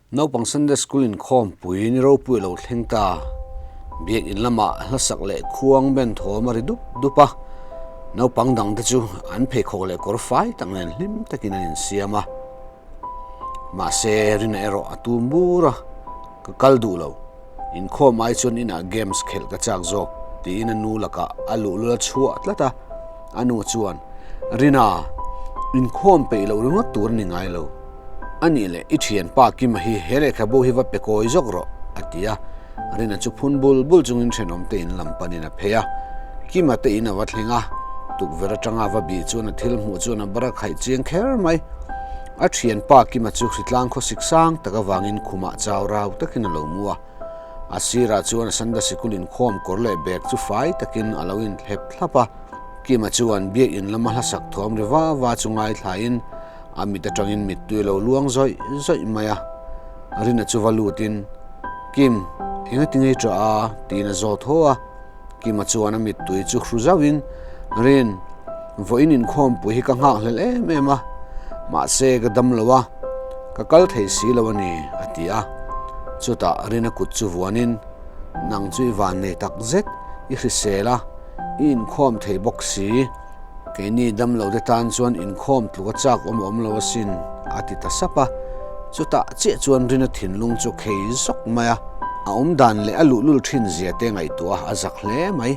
Naupang Sunday School inkhawmpui ni ropui a lo thleng ta. Biak in lamah hlasak leh khuang ben thawm a ri dup dup a. Naupang dangte chu an pheikhawk leh kawr fai tak nen hlim takin an insiam a. Mahse, Rina erawh a tum bur a, Ka kal duh lo. Inkhawm ai chuan inah games khelh ka chak zawk, tiin a nu lakah a luhlul a chhuah tlat a. A nu chuan, Rina, inkhawm peih loh ringawt tur a ni ngai lo. A nih leh i thianpa Kima hi he lehkhabu hi va pe kawi zawk rawh, a ti a. Rina chu phun bul bul chungin thenawmte in lam panin a phei a. Kima te in a va thleng a, tukverh atanga va bih chuan a thil hmuh chuan a bar a khaih chiang kher mai. A thianpa Kima chu hritlang khawsik sang tak avangin khumah chau rau takin a lo mu a. A sirah chuan a sanda sikul inkhawm kawr leh bag chu fai takin a lo inthlep thlap a. Kima chuan biak in lama hlasak thuam ri va va chu ngaithlain A mit atangin mittui a lo luang zawih zawih mai a, Rina chu va lutin, Kim, engati ngei ṭah a? tiin a zawt haw a. Kima chuan a mittui chu hru zauhin, Rin, vawiin inkhawmpui hi ka nghakhlel em em a, mahse ka dam lo a, ka kal thei si lo a ni, a ti a. Chutah Rina kut chu vuanin, Nang chu i vannei tak zet, i hrisel a, i inkhawm thei bawk si. Keini damlo te tan chuan inkhawm tluk a chak awm awm lo asin, a ti ta sap a. Chutah chiah chuan Rina thinlung chu khei zawk mai a, a awm dan leh a luhlul thin zia te ngaihtuah a zak hle mai.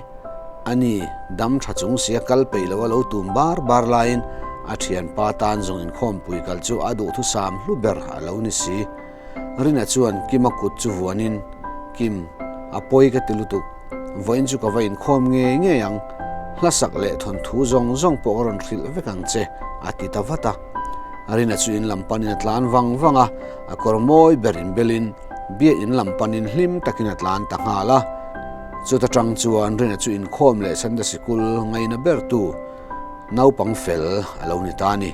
Ani, dam tha chung sia kal peih lo a lo tum bar bar laiin a thianpa tan zawng inkhawmpui kal chu a duhthusam hlu ber a lo ni si. Rina chuan Kima kut chu vuanin, Kim, a pawi ka ti lutuk. Vawiin chu ka va inkhawm ngei ngei ang. Hlasak leh thawnthu zawng zawng pawh ka rawn hrilh vek ang che, a ti ta vat a. Rina chu in lam panin a tlan vang vang a, a kawr mawi ber inbelin biak in lam panin hlim takin a tlan ta nghal a. Chuta tang chuan Rina chu inkhawm leh Sanda sikul ngaina bertu naupang fel a lo ni ta a ni.